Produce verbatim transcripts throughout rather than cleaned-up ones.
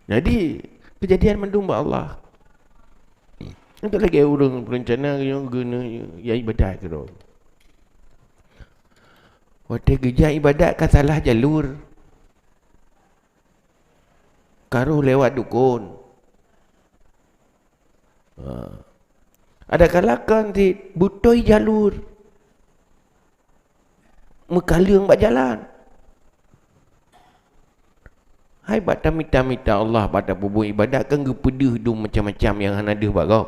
Jadi, keujadian mandum bak Allah. Untuk lagée ureuëng peurencana nyoe geuneuk ya ibadat keudroe. Watée geujak ibadat ka salah jalur. Ka rôh lewat dukon. Ha. Ada kala kan di butôi jalur. Meukaleueng bak jalan. Hai bak tamita-mita Allah, bak tapeubuet ibadat kan geupeudeuh dum macam-macam nyang hana deuh bak gob.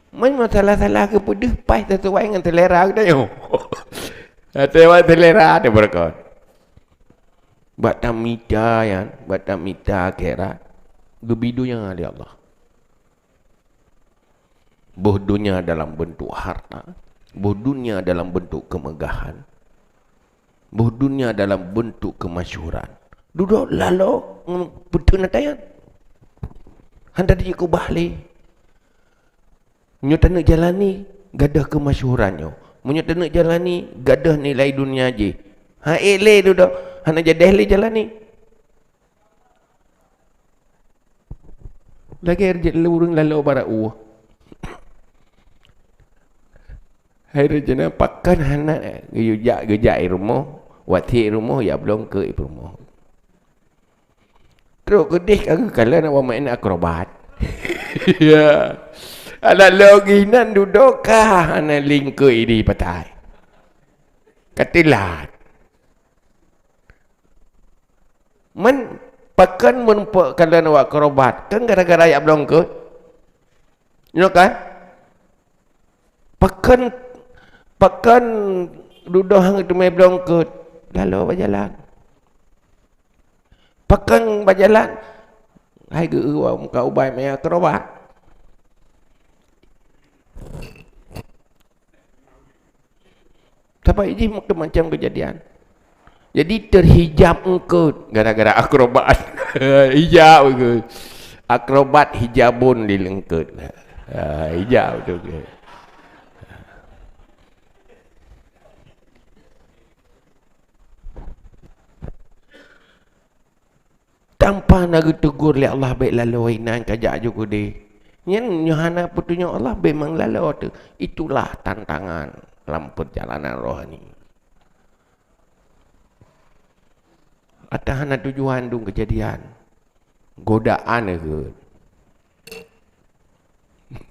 Meunyoe salah-salah geupeudeuh paih sesuai ngon selera geutanyoe. Sesuai selera teuh beureukat. Bak tamita nyan, bak tamita akhirat, geubi donya lé Allah. Boh donya dalam bentuk harta, boh donya dalam bentuk kemegahan, boh donya dalam bentuk kemasyhuran. Dudoe lalo ngon peuteun ata nyan. Hana jikeubah lé. Meunyoe taneuk jalani, gadôh keumasyhuran nyoe. Meunyoe taneuk jalani, gadôh nilai dunia jih. Ha ék lé dudoe, hana jadéh lé jalani. Lagée ureuëng lalo bara ueh. Hai rencana pakon hana geujak, geujak i rumoh, watée i rumoh ya blong keu i rumoh. Trok keudeh ka geukalon awak main akrobat. Ya. Alah lagi nan dudoe ka hana lingkeu idi patai. Ka teulat. Man pakon mun pok kalon awak akrobat, kan gara-gara yak blong keu. Nyoe kan? Pakon, pakon dudoe hang teumé blong keu. Lalo bajalan. Pakon bajalan, hai geu-eu muka ubai maya kerobat. Sapai jih macam-macam kejadian. Jadi terhijab eungkot gara-gara akrobat. Hijab eungkot. Akrobat hijabun di leungkot. Ha, hijab tu ke. Tanpa na geutegur lé Allah bék laloe inan ka jak ju keudeh. Nyan nyoe hana peutunyok Allah bék mang laloe teuh. Itulah tantangan lam perjalanan rohani. Ata hana tujuan dum kejadian. Godaan ke.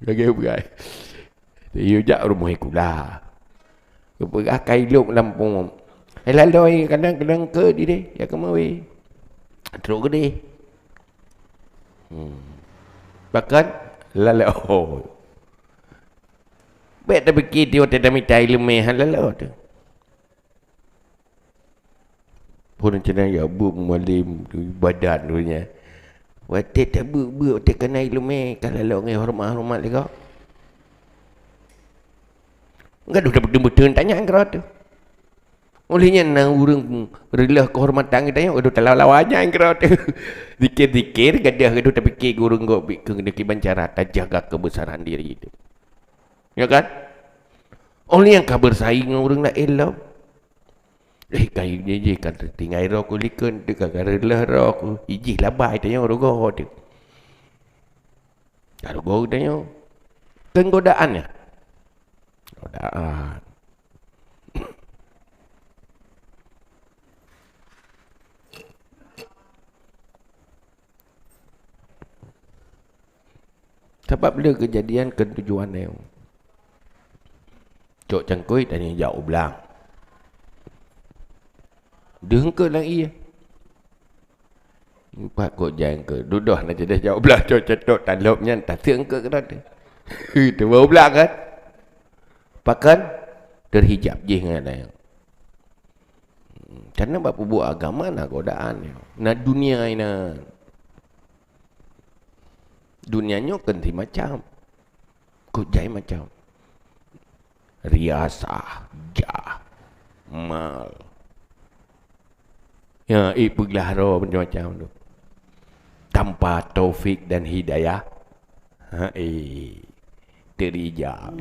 Lagée bukai. Yue jak rumoh sikula. Geupeugah ka ilop lam pungo. Eh, laloe kadang-kadang ke di deh, ya keumawe. Trok keudeh. Hmm. Bahkan laloe. Bék tapike tiep watée tamita ileumé han laloe teuh. Phon cina ya bu mualim tu ibadat tu nya. Watée tabeuek-beuek watée kana ileumé ka laloe ngon horeumat-horeumat lé kok. Gadoh dah beuteueng-beuteueng tanya keudroe teuh. Oleh nyan na ureuëng reuloh keuhormatan geutanyoe gadoh talawa-lawa nyan keudroe teuh. Zikir-zikir gadoh gadoh tapike ureuëng gok bit keu kiban cara tajaga keubeusaran diri teuh. Ya kan? Oleh nyang ka beusaing ngon ureuëng laén lom. Eh, kayu jih kan tinggai roh ku likot teuh ka reuloh roh ku. Ijih labai tanyoe rugoe teuh. Ka rugoe tanyoe. Kan godaan nyan. Godaan. Sabab le keujadian keu tujuan nyoe. Cok cangkôi tanyoe jak u blang. Deuh eungkôt lam ié. Empat kok jai eungkôt. Dudoh na jadeh jak u blang cok catok talop nyan taseuk eungkôt keudroe teuh. Teuma u blang kan? Pakon? Terhijab jih ngon nyan. Karena bak peubuet agama na godaan nyoe. Na dunia inan. Dunia nyoe kan simacam. Kok jai macam. Riasah, jah, mal. Ya, ipeuglah roh macam-macam tu. Tanpa taufik dan hidayah, ha, eh, terhijab.